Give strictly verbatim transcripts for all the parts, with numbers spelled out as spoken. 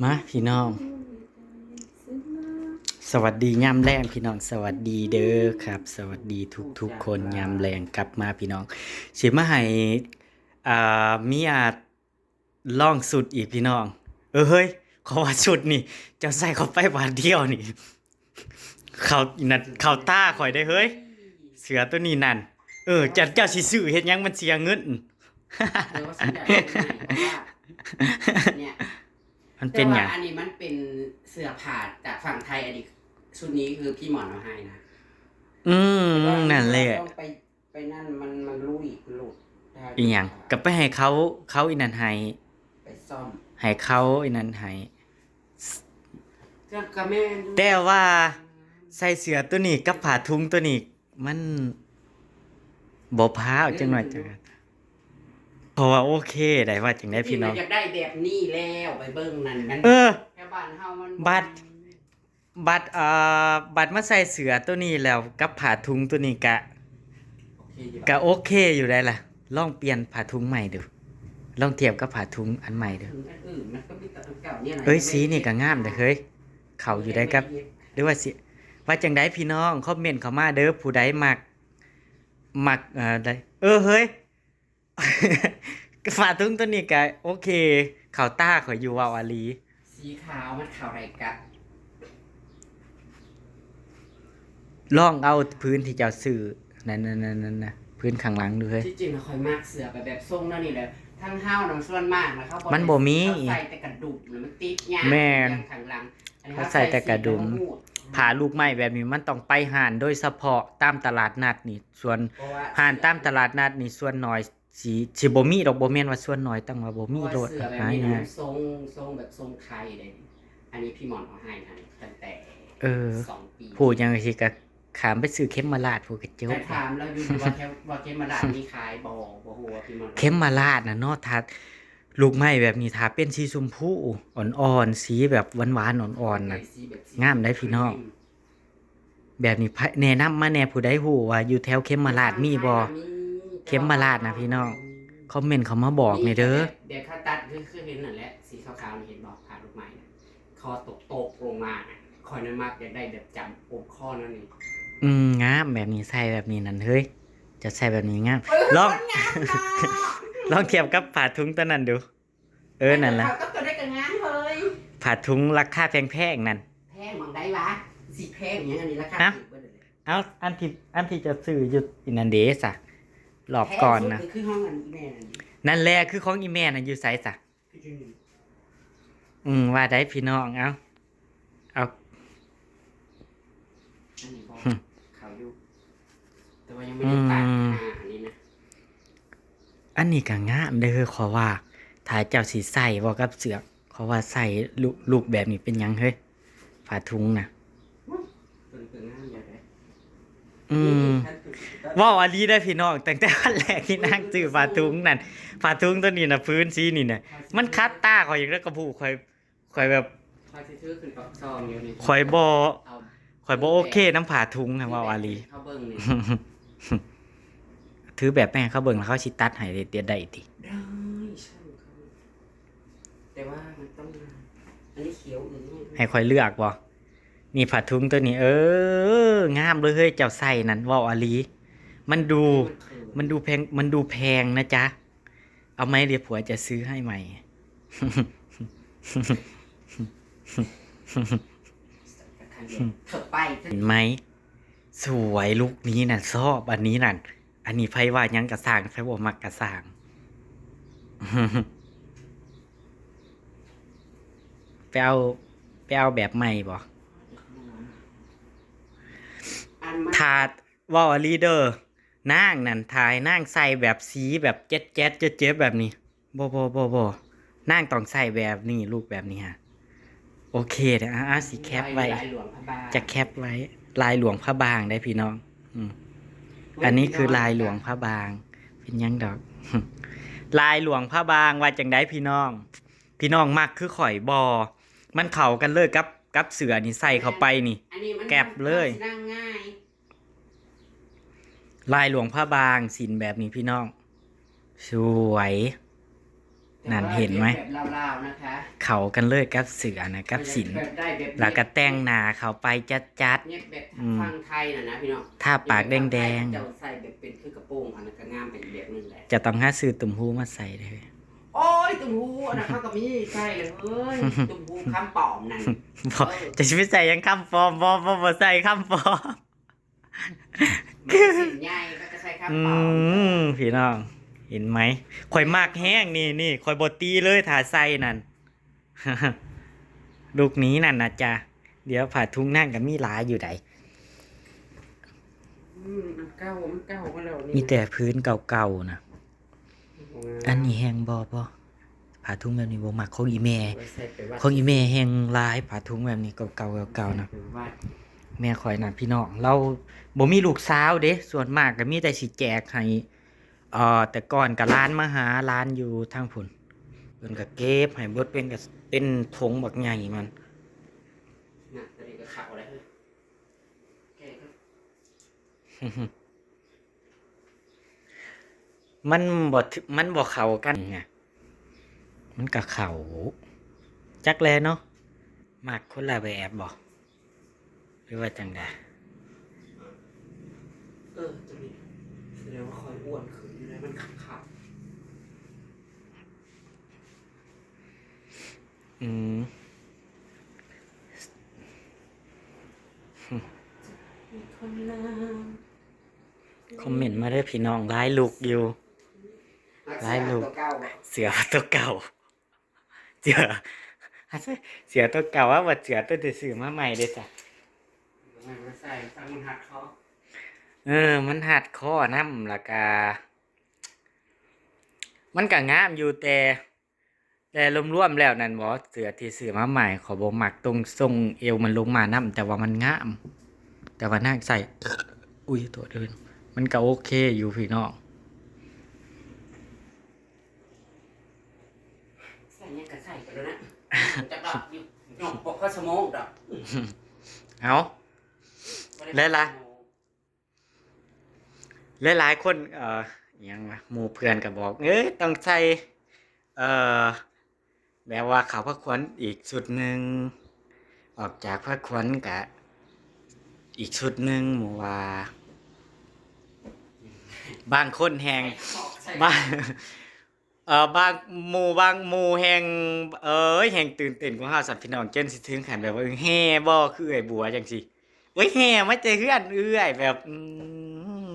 มาพี่น้อง สวัสดียามแลงพี่น้อง สวัสดีเด้อครับ สวัสดีทุกๆคนยามแลงกลับมาพี่น้อง สิมาให้ อ่า มีอาจลองสุดอีกพี่น้อง เออเฮ้ย ขอว่าสุดนี่ เจ้าใส่เข้าไปบาทเดียวนี่ เขานั่นเขาตาข่อยได้เฮ้ย เสื้อตัวนี้นั่น เออ เจ้า เจ้าสิซื้อเฮ็ดหยังมันเสียเงิน เดี๋ยวว่าฉันอยากได้ใหม่เพราะว่าเนี่ย มันเป็นหยัง แต่ว่าอันนี้มันเป็นเสื้อผ้าจากฝั่งไทย อันนี้ชุดนี้คือพี่หมอนเอาให้นะ อืม นั่นแหละ ต้องไปไปนั่นมันมันลุยหลุดได้ อีหยัง ก็ไปให้เขา เขาอีนั่นให้ ไปซ่อม ให้เขาอีนั่นให้ เจ้ากระแม่น แต่ว่าใส่เสื้อตัวนี้กับผ้าถุงตัวนี้ มันบ่พาเอาจังหน่อยจัง เพราะว่าโอเค ได้ว่าจังได้พี่น้อง อยากได้แบบนี้แล้วไปเบิ่งนั่นมัน เออ แค่บ้านเฮามัน บัด บัด เอ่อ บัดมาใส่เสื้อตัวนี้แล้วกับผ้าถุงตัวนี้กะ โอเคอยู่ กะโอเคอยู่ได้ล่ะ ลองเปลี่ยนผ้าถุงใหม่ดู ลองเทียบกับผ้าถุงอันใหม่ดู ถึงอันอื่นมันก็มีแต่อันเก่าเนี่ยแหละ เอ้ย สีนี่ก็งามเด้อเฮ้ย เข้าอยู่ได้กับ หรือว่าสิ ว่าจังไดพี่น้อง คอมเมนต์เข้ามาเด้อ ผู้ใดมัก มัก เอ่อ ใด เออ เฮ้ย ผ้าถุงตัวนี้ก็โอเค เข้าตาข่อยอยู่ เว้าอีหลี สีขาวมันขาวไรกะ ลองเอาพื้นที่เจ้าซื้อ นั่นๆๆๆนะ พื้นข้างหลังดูเฮ้ย ที่จริงนะข่อยมากเสื้อไปแบบทรงนั่นนี่แหละทั้งเฮานะส่วนมากนะเขา มันบ่มี เขาใส่แต่กระดุมนะมันติดยาก แม่น อย่างข้างหลัง อันนี้ เขาใส่แต่กระดุม เขใส่สี ผ้าลูกไม้แบบนี้มันต้องไปห้านโดยเฉพาะตามตลาดนัดนี่ ส่วน เพราะว่า ห้านตามตลาดนัดนี่ส่วนน้อยสิ สิบ่มีดอก บ่แม่นว่าส่วนน้อย ตั้งว่าบ่มีโลด เพราะว่าเสื้อแบบ หา นี้ ยา นะ ก ทรงทรงแบบทรงไทยเลย อันนี้พี่หมอนเอาให้นะตั้งแต่ เออ สองปี ผู้ยังสิกะขามไปซื้อเข็มมาลาดผู้กะจบ แต่ถามเราอยู่ว่าแค่ว่าเข็มมาลาดมีขายบ่บ่ฮู้ว่าพี่หมอน เข็มมาลาดนะเนาะ ถ้าลูกไม้แบบนี้ ถ้าเป็นสีชมพูอ่อนๆ สีแบบหวานๆ อ่อนๆ นะ สีแบบสี งามได้พี่น้อง แบบนี้ไผ แนะนำมาแหน่ ผู้ใดฮู้ว่าอยู่แถวเข็มมาลาดมีบ่ มี เข็มมาลาดนะพี่น้อง คอมเมนต์เข้ามาบอกแหน่เด้อ เดี๋ยวเขาตัดคือคือเห็นนั่นแหละสีขาวๆนี่เห็นบอกผ่านลูกไม้นะคอตกตกลงมาน่ะคอยนั้นมากอยากได้แบบจำปมข้อนั่นเอง อืม งามแบบนี้ ใส่แบบนี้นั่นเฮ้ย จะใส่แบบนี้งาม เอ้ย ลอง คนงามเนาะ ลองเทียบกับผ้าถุงตัวนั้นดู เออ นั่นละ เขาก็ตัวได้กับงามเลย ผ้าถุงราคาแพงๆ นั่น แพงหมองได้วะสีแพงอย่างนี้ราคา ฮะ ถูกกว่าเลย เอาอันที่ อันที่จะซื้ออยู่อีนั่นเด้สะ รอบก่อนนะ แพงสุดคือห้องอันนี้แม่นั่น นั่นแหละคือของอีแม่น่ะอยู่ไสสะ คือจุดหนึ่ง อืม ว่าได้พี่น้อง เอา เอา อันนี้บอกเขาอยู่ แต่ว่ายังไม่ได้ตัด อืม อ่าอันนี้นะ อันนี้ก็งามเด้อ ขอว่า ถ้าเจ้าสิใส่บ่กับเสื้อ ขอว่าใส่ลุค ลุคแบบนี้เป็นหยังเฮ้ย ผ้าถุงนะ เป็นเป็นงามอย่างไร อืม เว้าอีหลีได้อพี่น้อง ตั้งแต่วันแรกที่นางซื้อผ้าถุงนั่น ผ้าถุงตัวนี้นะ พื้นสีนี่นะ มันขัดตาข่อยอีกแล้ว กระผูข่อย ข่อยแบบ คอยซื้อขึ้นกับซองอยู่นี่ ข่อยบ่ เอา ข่อยบ่โอเคนำผ้าถุงนะ เว้าอีหลี เขาเบิ่งนี่ ถือแบบแม่เขาเบิ่งแล้วเขาสิตัดให้เด็ดได้ติ ได้ช่างเขาแต่ว่ามันต้องมาอันนี้เขียวอื่น ให้ข่อยเลือกบ่ นี่ผ้าถุงตัวนี้ เออ งามเลยเฮ้ย เจ้าใส่นั่น เว้าอีหลี มันดู มันดูแพง มันดูแพงนะจ๊ะ เอาไหม เดี๋ยวผัวจะซื้อให้ใหม่ เถอะไป เห็นไหม สวยลุคนี้น่ะ ชอบอันนี้นั่น อันนี้ไผว่าหยังกะซ่าง ไผบ่มักกะซ่าง ไปเอา ไปเอาแบบใหม่บ่ อันมัน ถ้าเว้าอีหลีเด้อ นางนั่น ถ้าให้นางใส่แบบสีแบบแจ๊ดๆ เจ็บๆ แบบนี้ บ่ บ่ บ่ บ่ นางต้องใส่แบบนี้ ลุคแบบนี้ฮะ โอเคเด้อ อ่ะ อ่ะ สิแคปไว้ ลายหลวงพระบาง จะแคปไว้ ลายหลวงพระบางได้อพี่น้อง อืม อันนี้คือลายหลวงพระบาง เป็นหยังดอก ลายหลวงพระบางว่าจังได๋พี่น้อง พี่น้องมักคือข่อยบ่ มันเข้ากันเลยกับ กับเสื้อนี่ใส่เข้าไปนี่ อันนี้มัน แก็บเลย มันสินั่งง่าย ลายหลวงพระบาง สินแบบนี้พี่น้อง สวย นั่นเห็นไหม แบบลาวๆนะคะ เข้ากันเลยกับเสื้อนะกับสิ้น แบบได้แบบ แล้วก็แต่งหน้าเข้าไปจัดๆ เย็บแบบ อืม ฝั่งไทยน่ะนะพี่น้อง ทาปากแดงๆ เจ้าใส่แบบเป็นคือกระโปรงอันนั้นก็งามไปอีกแบบหนึ่งแหละ จะต้องหาซื้อตุ้มหูมาใส่เลย โอ้ย ตุ้มหูอันนั้นเขาก็มีใส่เลยเฮ้ย ตุ้มหูคำปลอมนั่น บ่ เออ จะสิไปใส่หยังคำปลอม บ่ บ่ บ่ใส่คำปลอม มันสิใหญ่ก็จะใส่คำปลอม อืม พี่น้อง เห็นไหม ข่อยมักแฮงนี่ นี่ ข่อยบ่ตีเลยถ้าใส่นั่น ลูกนี้นั่นนะจ๊ะ เดี๋ยวผ้าถุงนั่นก็มีหลายอยู่ใด อืม มันเก่า มันเก่ามาแล้วนี่ มีแต่พื้นเก่าๆนะ อืม อันนี้แฮงบ่ บ่ ผ้าถุงแบบนี้บ่มัก ของอีแม่ ไว้ใส่ไปวัด ของอีแม่แฮงหลาย ผ้าถุงแบบนี้เก่าๆ เก่าๆนะ ใส่ไปวัด แม่ข่อยน่ะพี่น้อง เราบ่มีลูกสาวเด้ ส่วนมากก็มีแต่สิแจกให้ เอ่อ แต่ก่อนก็หลานมาหา หลานอยู่ทางพุ้น เพิ่นก็เก็บให้เบิด เป็นก็เป็นถุงบักใหญ่มัน น่ะ ตัวนี้ก็เข้าแล้ว แกก็ มันบ่ถื- มันบ่เข้ากันไง มันก็เข้า จักแลเนาะ มักคนละแบบบ่ หรือว่าจังใด เออ ตัวนี้ แสดงว่าข่อยอ้วนขึ้นอยู่แล้ว มันขาดๆ อืม มีคนลาว คอมเมนต์มาเด้อพี่น้อง หลายลุคอยู่ หลายลุค เสื้อตัวเก่า เสื้อ เสื้อตัวเก่า ว่าบ่เสื้อตัวที่ซื้อมาใหม่เด้อจ้ะ มันใส่ มันหัดคอ เออ มันหัดคอนำ แล้วก็ มันก็งามอยู่ แต่ แต่รวมๆแล้วนั่นบ่ เสื้อที่ซื้อมาใหม่ ข้อยบ่มักตรงทรงเอวมันลงมานำ แต่ว่ามันงาม แต่ว่านางใส่ อุ้ย โทษเด้อ มันก็โอเคอยู่พี่น้อง ใส่หยังก็ใส่ไปแล้วนะ จะดอกอยู่ ยกปกพระสมองดอก เอา บ่ได้ และล่ะ หลายๆคน เอ่อ อิหยังวะ หมู่เพื่อนก็บอก เอ้ย ต้องใส่ เอ่อ แบบว่าเข้าพระขวัญอีกชุดหนึ่ง ออกจากพระขวัญก็อีกชุดหนึ่ง หมู่ว่า บางคนแฮง ใส่ บาง เอ่อ บางหมู่ บางหมู่แฮง เอ้ย แฮงตื่นเต้นกว่าเฮาซ้ำพี่น้อง จนสิถึงขั้นแบบว่าแห่บ่ คือเอื้อยบัวจังซี้ โอ้ย แห่มาแต่เฮือนเอื้อย แบบ อืม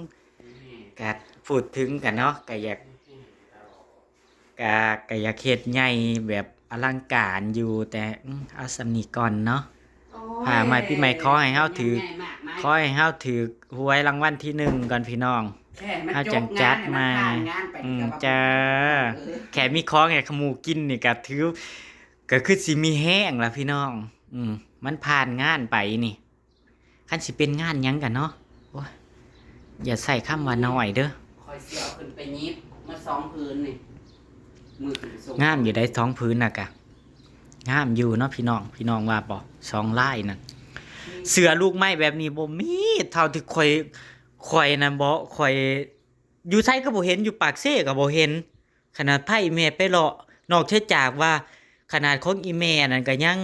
ก็พูดถึงกันเนาะ ก็อยาก ก็ ก็อยากเฮ็ดใหญ่แบบอลังการอยู่ แต่ อืม เอาส่ำนี้ก่อนเนาะ โอ้ย ผ่าใหม่ปีใหม่ ขอให้เฮาถืก ยังไงมากมาย ขอให้เฮาถืกหวยรางวัลที่หนึ่งก่อนพี่น้อง แค่มัน เฮาจั่งจัดใหม่ จบงานให้มันผ่านงานไป อืม ก็ว่า จ้า เออ แค่มีของให้หมู่กินนี่ก็ถือ ก็คือสิมีแฮงล่ะพี่น้อง อืม มันผ่านงานไปนี่ คันสิเป็นงานหยังกันเนาะ โอ้ย อย่าใส่คำว่าน้อยเด้อ ข้อยสิเอาขึ้นไปหยิบมาสองผืนนี่ มือขึ้นไปส่ง งามอยู่ได้สองผืนน่ะกะ งามอยู่เนาะพี่น้อง พี่น้องว่าบ่ สองลายนั่น อืม เสื้อลูกไม้แบบนี้บ่มี เท่าที่ข่อย ข่อยนั่นบ่ ข่อย อยู่ไสก็บ่เห็น อยู่ปากเซก็บ่เห็น ขนาดพาอีแม่ไปเลาะ นอกเสียจากว่า ขนาดของอีแม่นั่นก็ยัง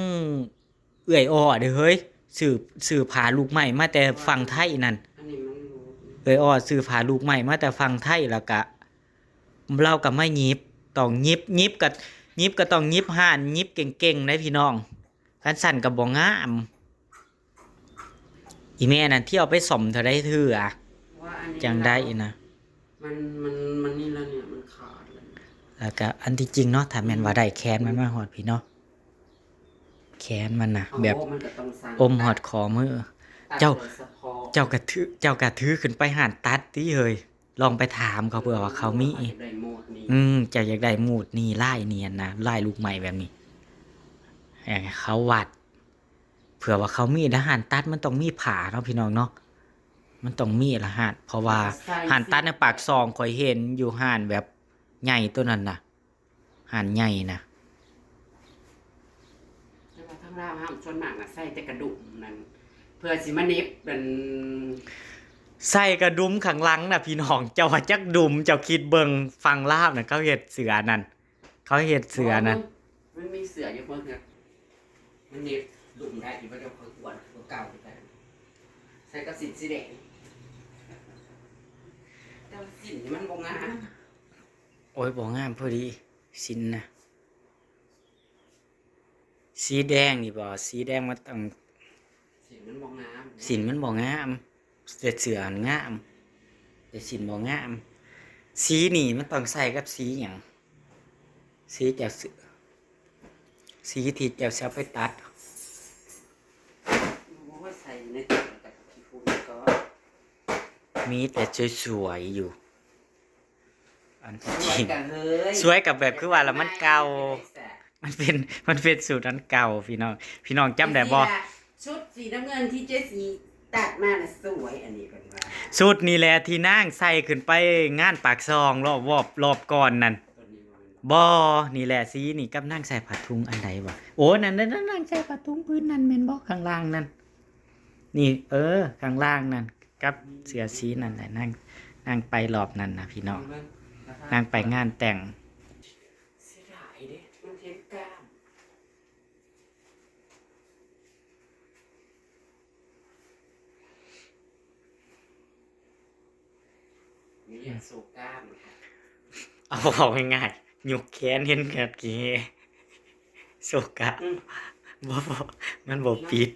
เอื้อยอ้อเด้อเฮ้ย ซื้อ ซื้อผ้าลูกไม้มาแต่ฝั่งไทยนั่น อันนี้มันรู้ เอื้อยอ้อซื้อผ้าลูกไม้มาแต่ฝั่งไทย แล้วก็ ลาวก็มาหยิบ ต้องหยิบ หยิบก็ หยิบก็ต้องหยิบฮ้าน หยิบเก่งๆ เด้พี่น้อง คันซั้นก็บ่งาม อีแม่นั่นเที่ยวไปซ่อมเท่าใดเทื่อ ว่าอันนี้ จั่งใดนะ มัน มัน มันนี่แล้วเนี่ย มันขาดแล้วเนี่ย แล้วก็อันที่จริงเนาะ ถ้าแม่นว่าได้แขนมันมาฮอดพี้เนาะ แขนมันน่ะ เอา แบบ มันก็ต้องสั่ง อมฮอดข้อมือ ตัด เจ้า โดยเฉพาะ เจ้าก็ถือ เจ้ากะถือขึ้นไปฮ้านตัดติเฮ้ย ลองไปถามเขาเผื่อว่าเขามี เออ เขาอยากได้โหมดนี้ อืม เจ้าอยากได้โหมดนี้ ลายนี้หั้นนะ ลายลูกไม้แบบนี้ ให้เขาวัด เผื่อว่าเขามี แล้วฮ้านตัดมันต้องมีผ้าเนาะพี่น้องเนาะ มันต้องมีละฮ้าน เพราะว่า ใส่ ฮ้านตัดในปากซองข้อยเห็นอยู่ ฮ้านแบบใหญ่ตัวนั้นน่ะ ฮ้านใหญ่น่ะ แต่ว่าทางลาวเฮาส่วนมากน่ะใส่แต่กระดุมนั่น เพื่อสิมาเหน็บมัน ใส่กระดุมข้างหลังน่ะพี่น้อง เจ้าว่าจักดุม เจ้าคิดเบิ่ง ฝั่งลาวน่ะเขาเฮ็ดเสื้อนั่น เขาเฮ็ดเสื้อนะ มันมีเสื้ออยู่เพิ่นเนี่ยมันเน็บดุมได้อยู่บ่เดี๋ยวค่อยอ้วนกว่าเก่าอีกแล้วใส่กับสิ้นสีแดงแต่ว่าสิ้นนี่มันบ่งาม โอ้ย บ่งามพอดี สิ้นนะ สีแดงนี่บ่ สีแดงมันต้อง สิ้นมันบ่งาม สิ้นมันบ่งาม แต่เสื้อมันงาม แต่สิ้นบ่งาม สีนี่มันต้องใส่กับสีหยัง สีเจ้าเสื้อ สีที่เจ้าสิเอาไปตัด โอ้ยใส่ในตัวกับขี้ฝุ่นก็ มีแต่สวยๆอยู่ อันที่ ส จ วย ริง กับเฮ้ย สวยกับแบบคือว่าละมันเก่า มันเป็น มันเป็นสูตรอันเก่าพี่น้อง พี่น้องจำได้บ่ ชุดสีน้ำเงินที่เจสีตัดมาน่ะสวยอันนี้เป็นว่า สูตรนี่แหละที่นางใส่ขึ้นไปงานปากซองรอบรอบรอบก่อนนั่น ตัวนี้มัน บ่ นี่แหละสีนี่กับนางใส่ผ้าถุงอันใดวะ โอ้ นั่นนั่นนั่นนางใส่ผ้าถุงพื้นนั่นแม่นบ่ ข้างล่างนั่น นี่ เออ ข้างล่างนั่น กับเสื้อสีนั่นแหละ นาง นางไปรอบนั่นนะพี่น้อง นางไปงานแต่ง เสียดายเด้มันเห็นกล้ามนี่อยากโชว์กล้ามค่ะ เอาเอาง่ายๆ ยกแขนเห็นแบบนี้ โชว์กะ อืม บ่บ่ มันบ่ปิด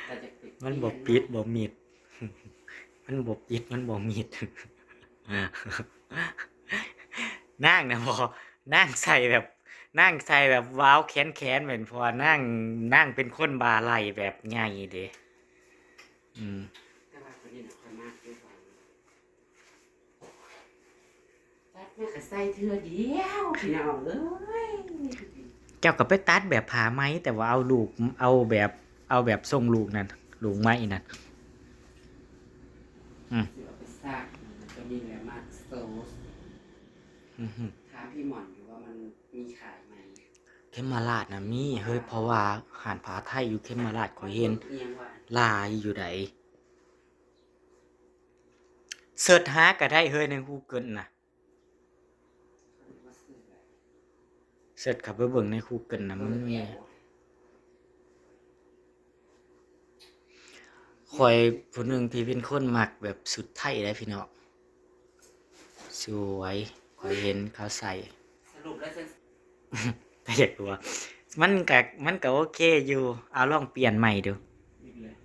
แต่จะปิด มันบ่ปิดบ่มิด มันบ่ปิด มันบ่มิด นางนะบ่ นางใส่แบบ นางใส่แบบว้าวแขนแขนเหมือนเพราะว่านาง นางเป็นคนบ่าไหล่แบบใหญ่เด้ อืม แต่ว่าคนนี้นะคนมากด้วยกันตัดมาก็ใส่เทื่อเดียวพี่น้องเอ้ย เจ้าก็ไปตัดแบบผ้าไหม แต่ว่าเอาลูก เอาแบบ เอาแบบทรงลูกนั่น ลูกไหมนั่น อืม สิเอาไปซักมันก็มีแหละมากโซส อืม ถามพี่หม่อนอยู่ว่ามันมีขายไหม เขมราชนะมี เฮ้ย เพราะว่าหานผาไทยอยู่เขมราชข้อยเห็น เอียงว่า หลายอยู่ได เสิร์ชหาก็ได้เฮ้ยใน Google นะ เสิร์ชเข้าไปเบิ่งใน Google นะมันมี ข้อยผู้หนึ่งที่เป็นคนมักแบบสุดไทยได้พี่น้อง สวย ข้อยเห็นเขาใส่ สรุปแล้วจะ แต่อยากรู้ว่า มันก็ มันก็โอเคอยู่ เอาลองเปลี่ยนใหม่ดู อีกเลย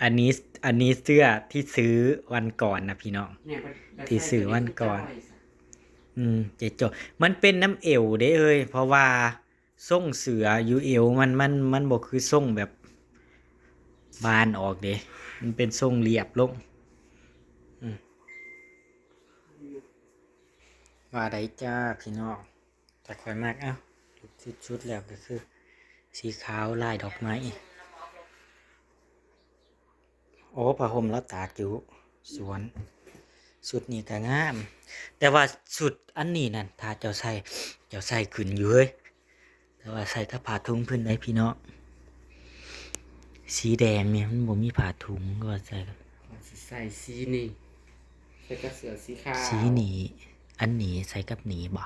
อันนี้ อันนี้เสื้อที่ซื้อวันก่อนนะพี่น้อง เนี่ยมัน ที่ซื้อวันก่อน ใส่ตัวนี้ อืม เจโจ มันเป็นน้ำเอวเด้เอ้ย เพราะว่าทรงเสื้ออยู่เอวมัน มัน มันบ่คือทรงแบบบานออกเด้ มันเป็นทรงเรียบลง อืม ว่าได้จ้าพี่น้อง แต่ข้อยมัก เอ้า ชุดๆแล้วก็คือ สีขาวลายดอกไม้ โอ้ ผ้าห่มลาวตากอยู่สวน ชุดนี้ก็งาม แต่ว่าชุดอันนี้นั่น ถ้าเจ้าใส่ เจ้าใส่ขึ้นอยู่เฮ้ย แต่ว่าใส่กับผ้าถุงพื้นได้พี่น้อง สีแดงนี่มันบ่มีผ้าถุง ก็ว่าใส่ ข้อยสิใส่สีนี่ใส่กับเสื้อสีขาว สีนี้ อันนี้ใส่กับนี้บ่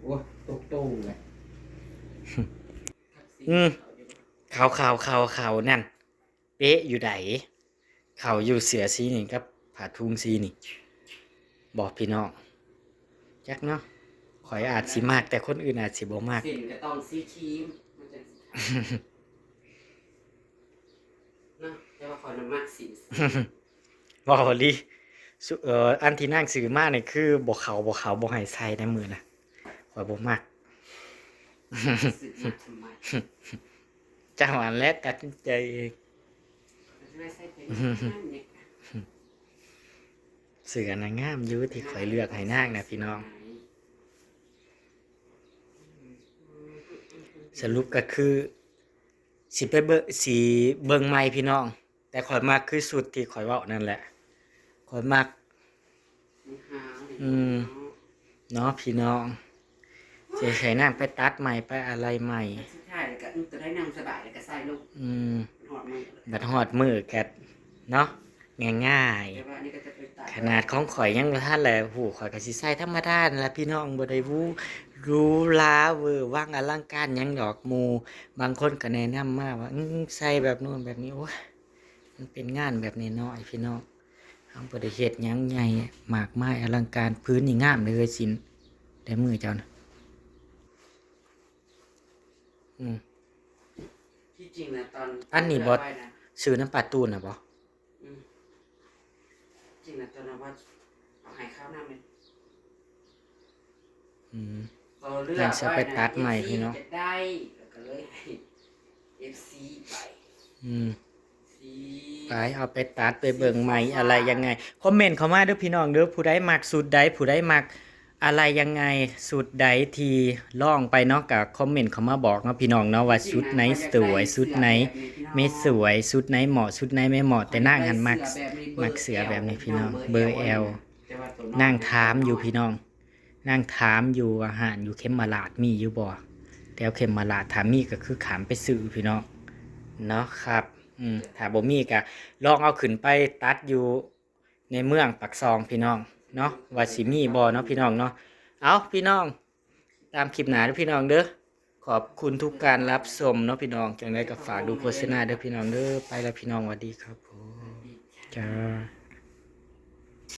โอ้ยตกโต้งเลย อืม ขาวๆๆๆนั่น เป๊ะอยู่ได เข้าอยู่เสื้อสีนี้กับผ้าถุงสีนี้ บอกพี่น้อง จักเนาะ ข้อยอาจสิมัก แต่คนอื่นอาจสิบ่มัก สิ้นก็ต้องสีครีม มันจังสิเนาะ แต่ว่าข้อยน่ะมักสิ้น เว้าอีหลี สุ เอ่อ อันที่นางซื้อมานี่คือบ่เข้า บ่เข้า บ่ให้ใส่ในมือนะ ข้อยบ่มัก ซื้อมาทำไม เจ้าอันแรกตัดสินใจเอง ไม่ใช่เป็นนั่นเนี่ย เสื้อนะงามอยู่ที่ข้อยเลือกให้นางนะพี่น้อง สรุปก็คือ สิไปเบิ่ง สิเบิ่งใหม่พี่น้อง แต่ข้อยมักคือชุดที่ข้อยเว้านั่นแหละ ข้อยมัก มันหาวเลย อืม เนาะพี่น้อง สิให้นางไปตัดใหม่ ไปอะไรใหม่ สุดท้ายแล้วก็อืมตัวได้นั่งสบายแล้วก็ใส่ลูก อืม หอดมือ บัดฮอดมื้อก็เนาะ ง่าย แต่ว่าอันนี้ก็จะไปตัด ขนาดของข่อยยังบ่ทันแหละ หูข่อยก็สิใส่ธรรมดานั่นล่ะพี่น้อง บ่ได้หวือหรูหราเวอร์วังอลังการหยังดอก หมู่บางคนก็แนะนำมาว่า อืม ใส่แบบนู้นแบบนี้ โอ้ย มันเป็นงานแบบน้อยๆ พี่น้อง เฮาบ่ได้เฮ็ดหยังใหญ่มากมายอลังการ ผืนนี่งามเด้อเฮ้ย สิน แต่มือเจ้านะ อืม ที่จริงนะตอน อันนี้บ่ เลือกไว้นะ ซื้อน้ำปลาตูนน่ะบ่ อืม จริงนะตอนนั้นว่าเอาให้ข้าวหน้ามัน อืม เออ เลือก ยังสิไปตัดใหม่พี่น้อง ไว้นะ เอฟซีจะได้ แล้วก็เลยให้ เอฟซี ไป อืม ซี ไป เอาไปตัดไปเบิ่งใหม่ สีฟ้า อะไรยังไง คอมเมนต์เข้ามาเด้อพี่น้องเด้อ ผู้ใดมักชุดใด ผู้ใดมักอะไรยังไง ชุดใดที่ลองไปเนาะ ก็คอมเมนต์เข้ามาบอกเนาะพี่น้องเนาะ ว่าชุดไหนสวย ชุดไหนไม่สวย ชุดไหนเหมาะ ชุดไหนไม่เหมาะ แต่นางหันมัก มักเสื้อแบบนี้พี่น้อง เบอร์ แอล นางถามอยู่พี่น้อง นางถามอยู่ว่าห้านอยู่เขมราฐมีอยู่บ่ แถวเขมราฐ ถ้ามีก็คือข้ามไปซื้อพี่น้อง เนาะครับ อืม ถ้าบ่มีก็ลองเอาขึ้นไปตัดอยู่ในเมืองปากซองพี่น้องเนาะ ว่าสิมีบ่เนาะพี่น้องเนาะ เอาพี่น้อง ตามคลิปหน้าเด้อพี่น้องเด้อ ขอบคุณทุกการรับชมเนาะพี่น้อง จังใดก็ฝากดูโฆษณาเด้อพี่น้องเด้อ ไปแล้วพี่น้อง สวัสดีครับผม จ้า